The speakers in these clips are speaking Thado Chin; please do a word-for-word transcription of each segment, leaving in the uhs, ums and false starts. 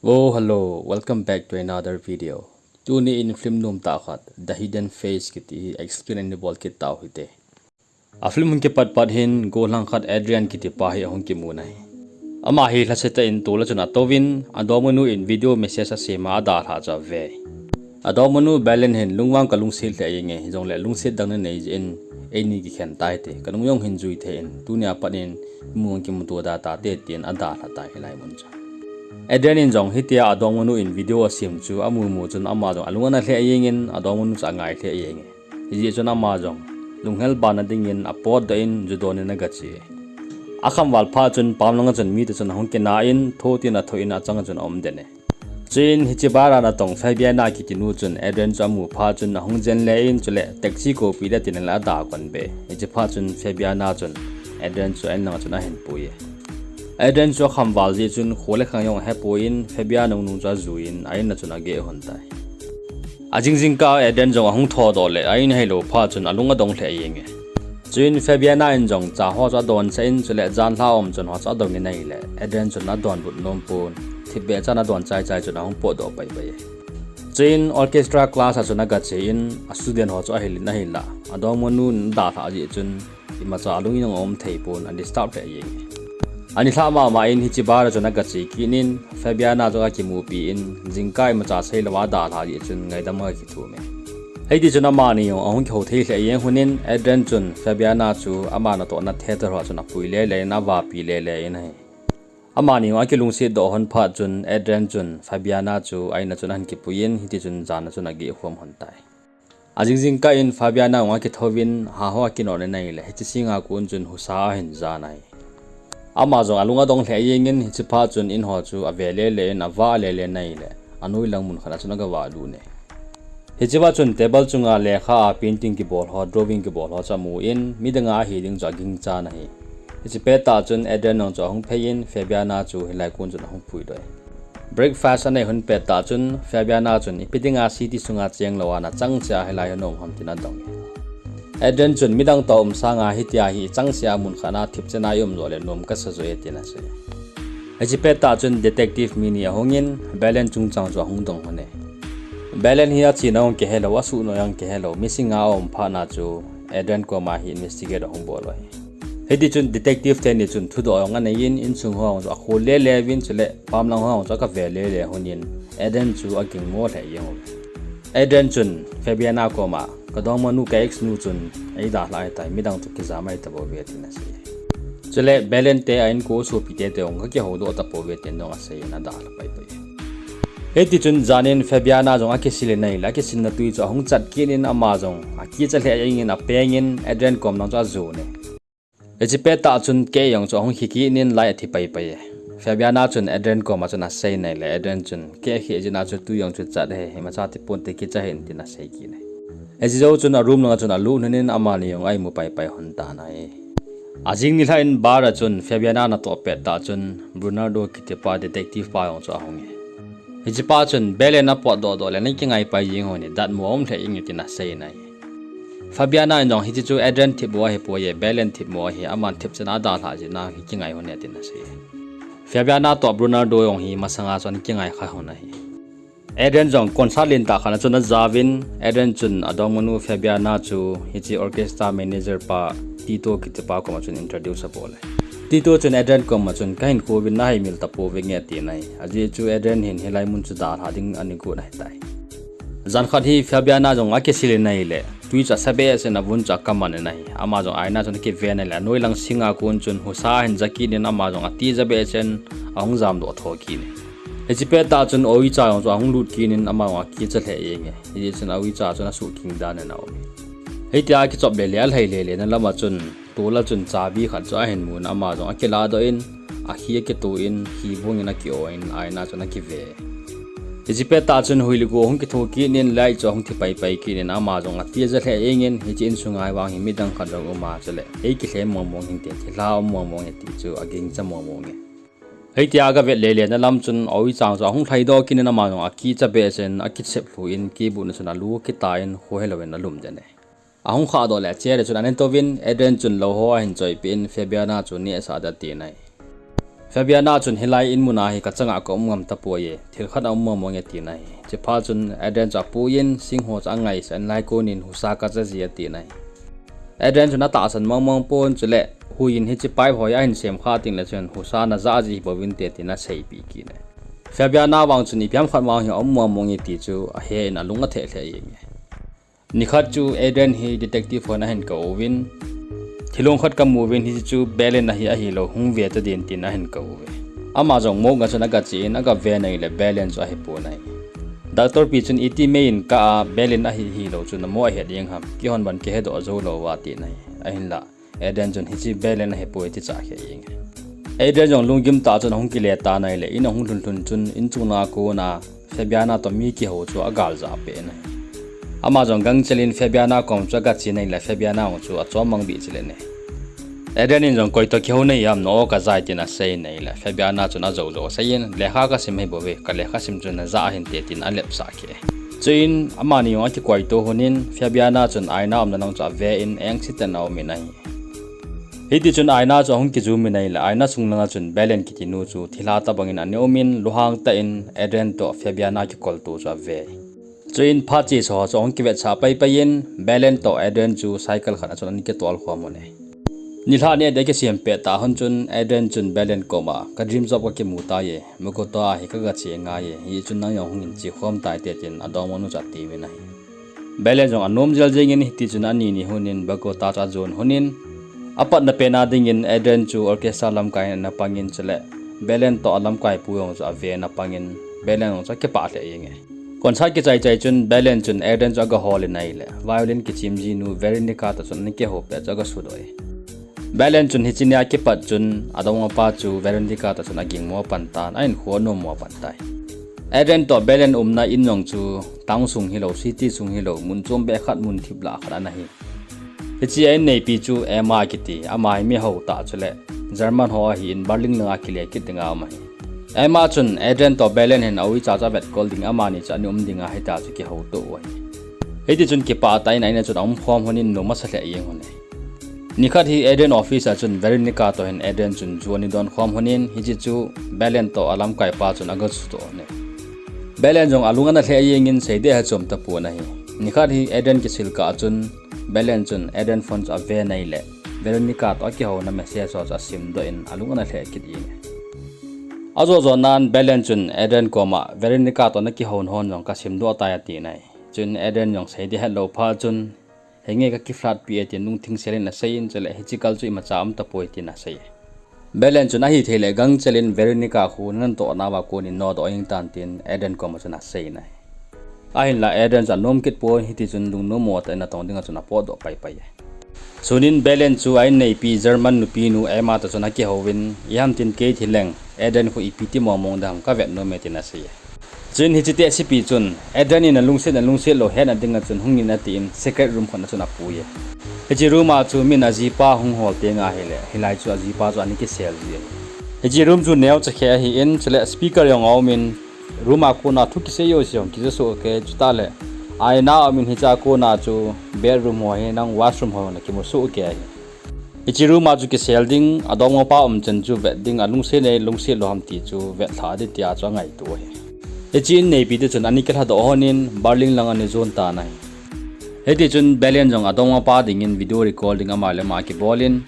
Oh, hello, welcome back to another video. Tuni in film nom tah khat, The Hidden Face kiti hi explain in bol kit tau hite. A film hung kipat pat hin gollhang khat Adrian kiti pa hi ahung kimu ahi. Ama hi lhasetah in tol a chun atouvin, adongmanu in video message asem a adalhah chu ave. Adongmanu Belen hin lungvang kalungset lheh jenge, hijongle lungset dang nanei jeh in eini kikhen tai te, kanung jong hin jui thei in, tunia pat in mun kimuto da tate tin adalhah tai hilai mun chu. Adrian in jong hitia adongmanu in video asem chu amu mu chun ama jong alung ana lheh jengin adongmanu chu angai lheh jenge. Hijeh chun ama jong lunghel bana dingin apotdoh in ju don in agache. Akhamval phat chun pamlanga chun mite chun ahung kina in, tho tin atho in achanga chun aum den e. Chuin hiche bar a natong Fabiana kiti nu chun Adrian chu amu phat chun ahung jen le in, chule taxi kopi le tin le ada kon be. Hiche phat chun Fabiana chun Adrian chu a-in langa chun ahin pui e. Adrian chu akhamval jeh chun kho le khang jong ahepoi in, Fabiana nungnung chu ajui in a-in a chun ageh hon tai. Ajing jingkah Adrian jong ahung thodoh le a-in ahilou phat chun alung adong lheh jenge. Chuin Fabiana in jong cha ho chu adonsah in, chule janhi a um chun ho chu adong in ahile Adrian chun adonbut nom pon, thipbeh chan adon chai chai chun ahung potdoh pai pai e. Chuin orchestra class a chun agache in, a student ho chu ahil in ahila, adongmanu in adalhah jeh chun imacha alung in jong aum thei pon, adisturb lheh jenge. Anilhah mama in hiche bar a chun agache kit in, Fabiana jong akimupi in, jingkah imacha seilou a adalhah jeh chun ngaidam agakithum e. Hiti chun amani jong ahung kihou thei lheh jeng hon in, Adrian chun Fabiana chu ama natohna theater ho chun apui lele in, avapi lele in ahi. Amani jong akilungset doh hon phat chun Adrian chun Fabiana chu a-in a chun ahin kipui in, hiti chun jan a chun ageh khom hon tai. Ajing jingkah in Fabiana jong akithouvin, ha ho akinot in ahile hiche singa kon chun husa ahin jan ahi. Ama jong alung adong lheh jengin, hiche phat chun in ho chu ave lele in, avah lele in ahile anoi lang mun khat a chun agavah lut e. Hiche phat chun table chunga lekha a painting kibol ho, drawing kibol ho chu amu in, midang a ahi ding chu agingchan ahi. Hiche pettah chun Adrian jong chu ahung phei in, Fabiana chu hilai kon chun ahung puidoh e. Breakfast anei hon pettah chun Fabiana chun, ipi dinga city sunga chenglou a nachang cheh a hilai a naum ham tin adong e. Adrian chun, midang toh um sanga hitia hi ichang cheh a mun khat a thipchan a i um joh le nom kasa joh e tin asei. Hiche pettah chun detective mi ni ahung in, Belen chungchang chu ahung dong hon e. Belen hi achena jong kihelou, asuhnoh jong kihelou, missing a aum phat na chu Adrian koma hi investigate ahung bol u ahi. Hiti chun detective teni chun thudoh jong anei in, insung ho jong chu akhol lele uvin, chule pamlang ho jong chu agave lele hon in, Adrian chu agingmo lheh jeng uve. Adrian chun Fabiana koma, kadongmanu ka ex nu chun eidalhah ahitai, midang toh kijam ahitapouve tin asei. Chule Belen te a inko sopite toh jong kakihoudoh tapouve tin jong asei in adalha paipai. Hiti chun jan in Fabiana jong akisil in ahile, akisilna twi chu ahung chat kit in ama jong akicha lheh jeng in apeng in Adrian kom lang chu ajon e. Hiche pettah chun keh jong chu ahung khi kit in light athi paipai e. Fabiana chun Adrian koma chun asei in ahile, Adrian chun, keh kheh jeh a chu twi jong chu chat ahi, imacha tipon te kicha hih in tin asei kit e. Hiche jou chun a room langa chun alut hon in amani jong a imu paipai hon tan ahi. Ajing nilhah in bar a chun Fabiana natoh pettah chun Bernardo kitipa detective pa jong chu ahung e. Hichepa chun Belen apotdoh doh le nakingai pai jeng hon e, datmo aum lheh jeng e tin asei in ahi. Fabiana in jong hiche chu Adrian thipmo ahipoi e, Belen thipmo ahi, aman thipchan a adalhah jeh a hi kingai hon e tin asei. Fabiana toh Bernardo jong hi masanga chun kingai kha hon ahi. Adrian jong concert lentah khat a chun ajaovin, Adrian chun adongmanu Fabiana chu hiche orchestra manager pa Tito kitipa koma chun introduce abol e. Tito chun Adrian koma chun, kahinkho uvin nahei mil tapouve nge atin ahi. Ajeh chu Adrian hin hilai mun chu dalha ding ana got ahitai. Jan khat hi Fabiana jong akisil in ahile, twi chu asa behseh in avun chu akaman in ahi. Ama jong aina chun akiven ahile, anoi lang singa kon chun husa ahin ja kit in ama jong atija behseh in ahung jamdoh tho kit e. Hiche pettah chun Oicha jong chu ahung lut kit in ama jong akicha lheh jeng e. Hijeh chun Oicha chun asuhking dan in aum e. Hitia akichop lele alhai lele na lama chun tol a chun chabi khat chu ahin mun, ama jong akilahdoh in, akhi akito in, khi bung in aki-o in, aina chun akive. Hiche pettah chun hui le go ahung kitho kit in, light chu ahung thi paipai kit in, ama jong atija lheh jeng in, hiche insunga vang hi midang khat jong um a, chule eikilhem mong mong hinte, thilha um mong mong e ti chu agingcha mong mong e. Hitia agavet lele na lam chun Oicha chu ahung lhaidoh kit in, ama jong akicha behseh in, akisep lhu in, kibutna chun alu akita in, kho helou in alum den e. Ahung khahdoh le ache le chun ana touvin, Adrian chun lou ho ahin choipeh in, Fabiana chu nehsah ding atin ahi. Fabiana chun, "Hilai in muna hi kachanga ka um ngam tapoi e, thil khat aum mong mong e," atin ahi. Chuphat chun Adrian chu apuiyin, sing ho chu angaisah in, "Lai konin husa kacha ji," atin ahi. Adrian chun atahsan mong mong pon, chule, "Huiyin hiche pipe ho hi ahin sem kha teng le chun husa naja ji hi bou vinte," tin aseipeh kit e. Fabiana vang chun, "Ipi ham khat vang hi aum mong mong e," ti chu ahen alung atheh lheh jenge. Nikhat chu Adrian hi detective hon ahin kou vin, "Thilong khat kamu vin, hichu Belen ahi, ahilou hung ve ta din," tin ahin kou ve. Ama jong morgue a chun aga chen, aga ve nai le Belen chu ahipon ahi. Doctor pi chun, "Iti mei in kah a Belen ahi hilou chu namo ahet ding ham, kihon ban kihedoh jou lou va," tin ahi. Ahinlah Adrian chun, "Hiche Belen ahipoi," ti chah kheh jenge. Adrian jong lunggim tah chun ahung kile tan ahile, in ahung lhun lhun chun, in chunga kona Fabiana toh mi kihou chu agal jah peh in ahi. Ama jong gangchel in Fabiana kom chu aga chen ahile, Fabiana jong chu achom mang bih chileh in ahi. Adrian in jong, "Koi toh kihou nahi ham, na-o kajai," tin asei in ahile, Fabiana chun ajou jou aseiyin, "Lekha kasim ahi bou ve, kalekha sim chu naja ahinte," tin alepsah kheh e. Chuin amani jong akikoi to lhonin, Fabiana chun aina umna lang chu ave in, engse tah in aum in ahi. Hiti chun aina chu ahung kijum in ahile, aina sung langa chun Belen kiti nu chu thilha tobang in ana um in, lunghang tah in Adrian toh Fabiana kikol to chu ave. Chuin phat chesa ho chu ahung kivetsah pai pai in, Belen toh Adrian chu cycle khat a chun ana kitol khom un ahi. Nilhah ni a dia kisem pet tah hon chun, Adrian chun Belen koma, "Ka dream job kakimu tai e, Bogota a hi kaga che ngai e, hichun nang jong hung in che khom tai te," tin adongmanu chu atim in ahi. Belen jong anom jel jeng in, hiti chun ani ni lhun in Bogota chu ajon lhon in, apatna pen a ding in Adrian chu orchestra lamkai in ana pang in, chule Belen toh alamkai pu jong chu ave in apang in, Belen jong chu akipah lheh jenge. Concert kichai chai chun Belen chun Adrian chu aga hol in ahile, violin kichim ji nu Veronica toh chun ana kihou pet chu aga sudoh e. Belen chun hiche nia kipat chun adongmapa chu Veronica toh chun aging mo pan tan, ahinkho anom mo pan tai. Adrian toh Belen umna in jong chu town sung hilou, city sung hilou, mun chom beh khat, mun thip lah khat ana hi. Hiche a in neipi chu Emma kiti, ama hi mi hou tah chule German ho ahin, Berlin langa kile kit dinga um ahi. Emma chun Adrian toh Belen hin a-uicha chu avetkol ding, amani chu ana um dinga hitia chu kihouto u ahi. Hiti chun kipah tah in a-in a chun aum khom lhon in nom asa lheh jeng lhon e. Nikhat hi Adrian office a chun Veronica toh hin Adrian chun ju ana don khom lhon in, hiche chu Belen toh alamkaipa chun aga sudoh lhon e. Belen jong alung ana lheh jeng in seiding ahechom tapon ahi. Nikhat hi Adrian kisil kah a chun Belen chun Adrian phone chu ave in ahile, Veronica toh akihouna message ho chu asimdoh in alung ana lheh kit jenge. Ajo jo nan Belen chun Adrian koma, "Veronica toh nakihou hon jong kasimdoh tai," atin ahi. Chun Adrian jong seiding ahet lou phat chun, "Henge, kaki-flirt pi e," tin lungthim sel in asei in, chule, "Hiche kal chu imacha aum tapoi," tin asei e. Belen chun, "Ahithei le gangchel in Veronica khu nanatoh nauva kon in nodoh jeng tan," tin Adrian koma chun asei in ahi. Ahinlah Adrian chu anom kit pon, hiti chun lungnom mo tah in atong dinga chun apotdoh pai pai e. Sun in Belen chu a-in neipi German nupi nu Emma toh chun akihou vin, "Iham tin kei thi leng Adrian khu ipi ti mong mong ding ham kavet nom e," tin asei e. Chun hiche tehsepi chun, Adrian in alungset, alungset lou hetna dinga chun hung in atin, secret room khat a chun apui e. Hiche room a chu min ajipa hung hol teng ahile, hilai chu ajipa chu ana kisel ji e. Hiche room chu neocha kheh ahin, chule speaker jong aum in, room a kona thu kisei jouse jong kija soh kei, chutah le aina aum in, hiche a kona chu bedroom ho hinang washroom ho jong ana kimu soh kei ahi. Hiche room a chu kisel ding, adongmapa umchan chu vet ding, alungset e lungset lou ham ti chu vetlhah ding tia chu angaito ahi. Hiche in neipi te chun ana kilhadoh lhon in Berlin lang ana jon tan ahi. Hiti chun Belen jong adongmapa dingin video recording ama le ama kibol in,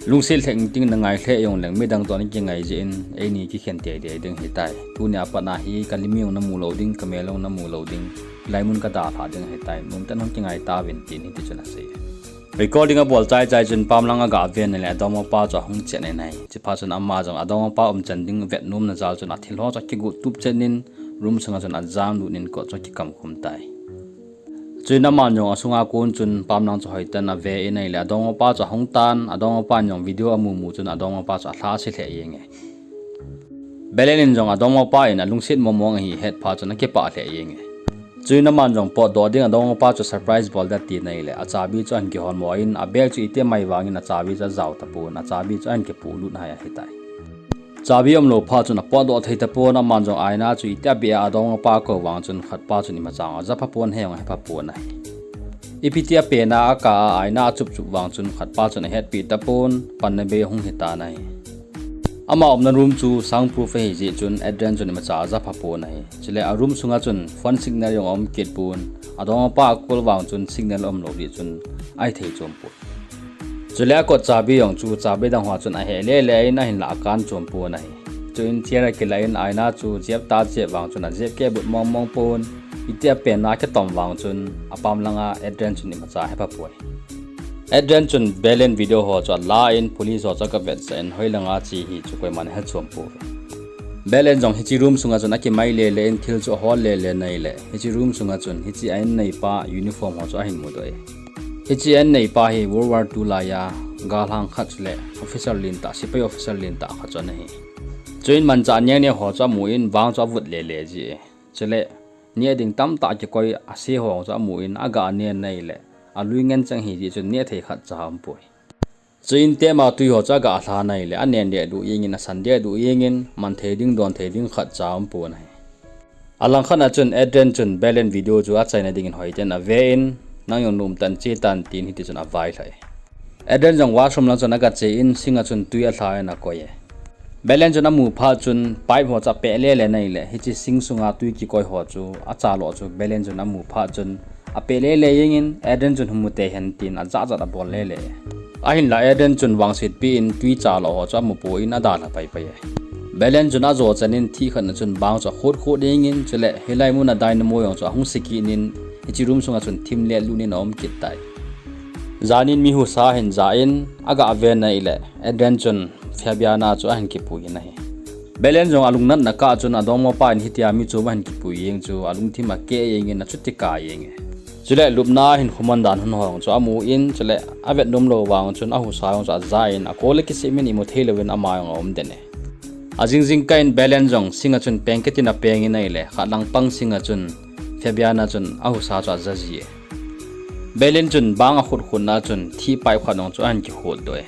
"Lungset lheh inting, nangai lheh jongleng midang toh nakingai jeh in eini kikhen teitei ding ahitai. Tunia pat a hi kalim jong namu lou ding, kamel jong namu lou ding, hilai mun kadalhah ding ahitai, nomtah in hung kingai tauvin," tin hiti chun asei. Recording abol chai chai chun pamlang aga ven le adongmapa chu ahung chen in ahi. Chuphat chun ama jong adongmapa umchan ding vetnomna jal chun athil ho chu akigot tup chen in room sunga chun ajam lut in kot chu akikam khum tai. Chuin aman jong asunga kon chun pamlang chu hoitah in ave in ahile adongmapa chu ahung tan, adongmapan jong video amu mu chun adongmapa chu alhase lheh jenge. Belen in jong adongmapa in alungset mong mong ahi ahet phat chun akipah lheh jenge. Chuin aman jong potdoh ding adongmapa chu surprise bol ding ati in ahile, achabi chu ahin kihon mo in, abag chu iti amai vangin achabi chu ajao tapon, achabi chu ahin kipolut hai ahitai. Chabi umlou phat chun apotdoh thei tapon, aman jong aina chu iti abeh a adongmapa akou vang chun khatpa chun imacha jong ajapha pon, he jong ahepha pon ahi. Ipi ti apen a akah a aina achup chup vang chun khatpa chun ahetpi tapon, panna bei ahung hitan ahi. Ama umna room chu soundproof ahi jeh chun Adrian chun imacha aja pha pon ahi. Chule a room sunga chun phone signal jong aum kit pon, adongmapa a call vang chun signal aum lou jeh chun ahithei chom pon. Chule akot chabi jong chu chabi dang ho chun aheh lele in ahinlah akan chom pon ahi. Chuin chair akilah in aina chu jep ta jep vang chun ajep keh but mong mong pon, itia penna akitom vang chun apam langa Adrian chun imacha ahepha poi. Adrian chun Belen video ho chu ala in police ho chu aga vetsah in hoilanga che hi chu koiman ahe chom pouve. Belen jong hiche room sunga chun akimai lele in thil chu ahol lele in ahile, hiche room sunga chun hiche a in neipa uniform ho chu ahin mudoh e. Hiche a in neipa hi World War Two laiya galhang khat chule officer lentah, sepai officer lentah khat chu ana hi. Chuin manchah neo neo ho chu amun vang chu avut lele ji e. Chule neh ding tamtah kikoi ase ho chu amun aga nen ahile, alui ngen cheng ahi jeh chun neh thei khatcha aumpoi. Chuin tema tui ho chu aga lhan ahile, anen leh duh jengin, asan leh duh jengin, man thei ding, don thei ding khatcha aumpon ahi. Alangkhat a chun Adrian chun Belen video chu achaina dingin hoiten ave in, nang jong nom tan che tan tin hitichun availhah e. Adrian jong washroom lang chun aga che in, sink a chun tui alha in akoi e. Belen chun amu phat chun pipe ho chu apeh lele in ahile, hiche sink sunga tui kikoi ho chu, achaloh chu Belen chun amu phat chun apeh lele jengin, Adrian chun hung mu tei hen tin ajat jat abol lele. Ahinlah Adrian chun vangsetpi in tui chaloh ho chu amu pon adalha pai pai e. Belen chun ajo chan in thih khat na chun bang chu akhut khut jengin, chule hilai mun a dynamo jong chu ahung se kit in, hiche room sunga chun thim le lut in aum kit tai. Jan in mi husa ahin ja in, aga ven ahile, Adrian chun Fabiana chu ahin kipui in ahi. Belen jong alungnatna kah chun adongmapa in hitia mi chom ahin kipui jeng chu alungthim akeh jengin achuti kah jeng e. Chule lupna ahin khuman dan hun ho jong chu amun, chule avet nom lou vang chun ahusa jong chu aja in, akol le kisih min imu thei louvin ama jong aum den e. Ajing jingkah in Belen jong sink a chun peng kit in apeng in ahile, khat lang pang sink a chun Fabiana chun ahusa chu aja ji e. Belen chun bang akhut khut na chun thih pipe khat jong chu ahin kikhut doh e.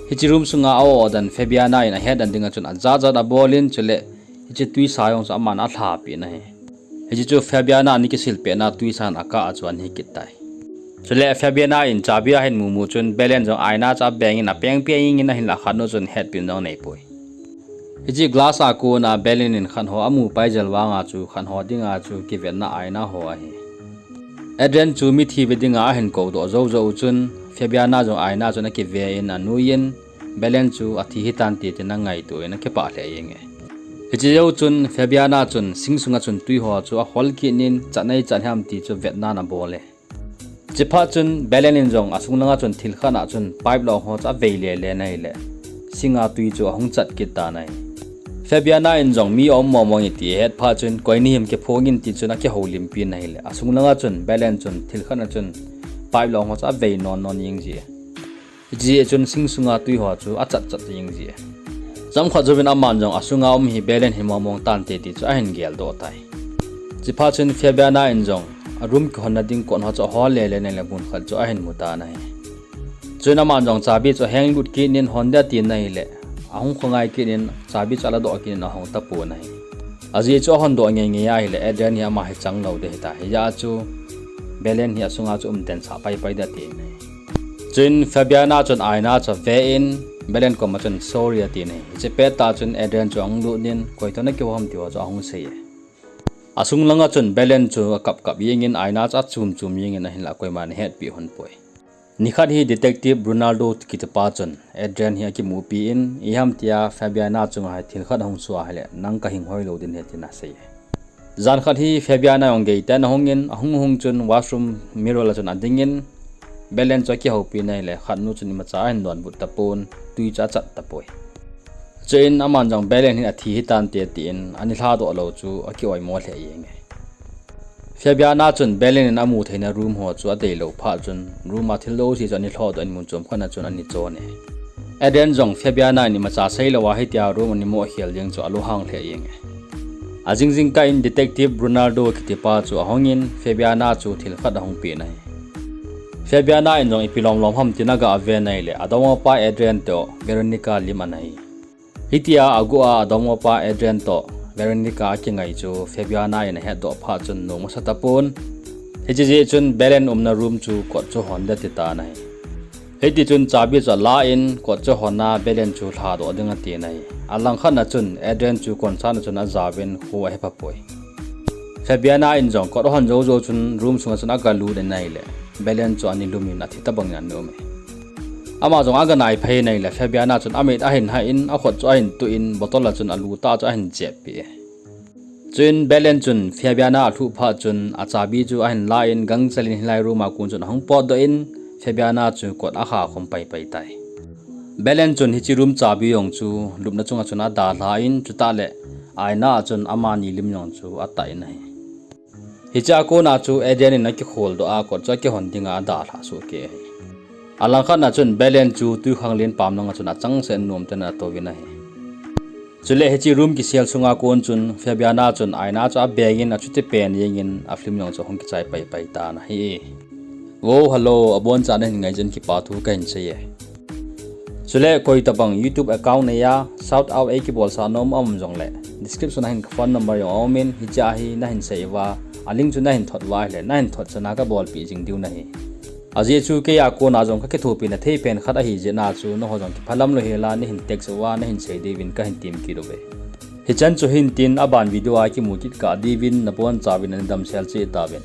Hiche room sunga a-o dan Fabiana in ahet dan dinga chun ajat jat abol in, chule hiche tuisa jong chu aman alhapeh in ahi. Hiche chu Fabiana ana kisil pehna tuisa in akah a chu ana hi kit tai. Chule Fabiana in chabi ahin mu mu chun Belen jong aina chu abeng in apeng peng in ahinlah khat nu chun hetpin jong neipoi. Hiche glass a kona Belen in khat ho amu pai jel vanga chu khat ho dinga chu kivetna aina ho ahi. Adrian chu mithi ve dinga ahin kou doh jou jou chun Fabiana jong aina chun akive in anui in, Belen chu athi hitante tin angaito in akipah lheh jeng e. Hiche jou chun Fabiana chun sink sunga chun tui ho chu ahol kit in chat nei chat ham ti chu vetna ana bol e. Chuphat chun Belen in jong asung langa chun thil khat a chun pipe long ho chu avei lele in ahile, sink a tui chu ahung chat kit tan ahi. Fabiana in jong mi aum mong mong e ti ahet phat chun koi nahim kiphong in ti chun akihoulimpi in ahile, asung langa chun Belen chun thil khat a chun pipe long ho chu avei non non jeng ji e. Hiche jeh chun sink sunga tui ho chu achat chat jeng ji e. Chomkhat jouvin aman jong asunga um hi Belen hi mong mong tante ti chu ahin geldoh tai. Chuphat chun Fabiana in jong a room kihonna ding kot ho chu ahol lele in ahile mun khat chu ahin mu tan ahi. Chuin aman jong chabi chu aheng lut kit in hon ding atin ahile, ahung khongai kit in chabi chu aladoh kit in ahung tapon ahi. Ajeh chu ahon doh ngei ngei ahile Adrian hi ama hi chang lou ding ahitai. Hijeh a chu Belen hi asunga chu um tensah pai pai ding atin ahi. Chuin Fabiana chun aina chu ave in Belen koma chun sorry atin ahi. Hiche pettah chun Adrian chu ahung lut in koi toh nakihou ham ti ho chu ahung sei e. Asung langa chun Belen chu akap kap jengin aina chu achum chum jengin ahinlah koiman ahetpi hon poi. Nikhat hi Detective Ronaldo kitipa chun Adrian hi akimupi in, iham tia Fabiana chunga hi thil khat ahung soh ahile, nang kahing hoilou ding ahi tin asei e. Jan khat hi Fabiana jong geitah in ahung in, ahung hung chun washroom mirror a chun ading in, Belen chu akihoupi in ahile, khat nu chun imacha ahin donbut tapon, tui chu achat tapoi. Chuin aman jong Belen hi athi hitante tin, ana lhadoh lou chu akioimo lheh jeng e. Fabiana chun Belen in amu theina room ho chu adei lou phat chun, room a thil jouse chu ana lhodoh in mun chom khat a chun ana chon e. Adrian jong Fabiana in imacha seilou a hitia room ana mo khel ding chu alunghang lheh jeng e. Ajing jingkah in Detective Ronaldo kitipa chu ahung in Fabiana chu thil khat ahung pen ahi. Fabiana in jong ipi lom lom ham tin aga ven ahile, adongmapa Adrian toh Veronica lim ana hi. Hitia aguh a adongmapa Adrian toh Veronica akingai chu Fabiana in ahetdoh phat chun nung masa tapon. Hiche jeh chun Belen umna room chu kot chu hon ding ati tan ahi. Hiti chun chabi chu ala in kot chu hon a Belen chu lhadoh ding ati ahi. Alangkhat na chun Adrian chu konsat na chun ajaovin kho ahepha poi. Fabiana in jong kot ahon jou jou chun room sunga chun agalut in ahile, Belen chu ana lum in athi tabang in ana um e. Ama jong aganai phei in ahile, Fabiana chun amit ahin hah in, akhut chu ahin tuh in, bottle a chun alu tah chu ahin jep peh e. Chuin Belen chun Fabiana alhuh phat chun achabi chu ahin la in gangchel in hilai room a kon chun ahung potdoh in, Fabiana chu kot akha khum paipai tai. Belen chun hiche room chabi jong chu lupna chunga chun adalha in, chutah le aina a chun amani lim jong chu atah in ahi. Hichea kona chu Adrian in akikholdoh a kot chu akihon dinga adalha soh kei ahi. Alangkhat na chun Belen chu twikhanglen pam langa chun achangseh in nomtah in atouvin ahi. Chule hiche room kisel sunga kon chun Fabiana chun aina chu abeng in achuti pen jeng in afilm jong chu ahung kichai paipai tan ahi. Vo, hello, aboncha nahin ngai jeh in kipa thu kahin sei e. Chule koi tabang YouTube account neiya shout out eikibolsah nom aum jongle, description a hin ka phone number jong aum in, hichea hi nahin save uva, a link chu nahin thot uva ahile, nahin thot chana kabolpeh jing diu nahi. Ajeh chu keiya kona jong kakithopina thei pen khat ahi jeh a chu nangho jong kiphalam lou hela nahin text uva nahin sei diuvin kahin temkit uve. Hichan chu hintin, aban video a kimu kit kah diuvin nabonchauvin nadamsel cheh tauvin.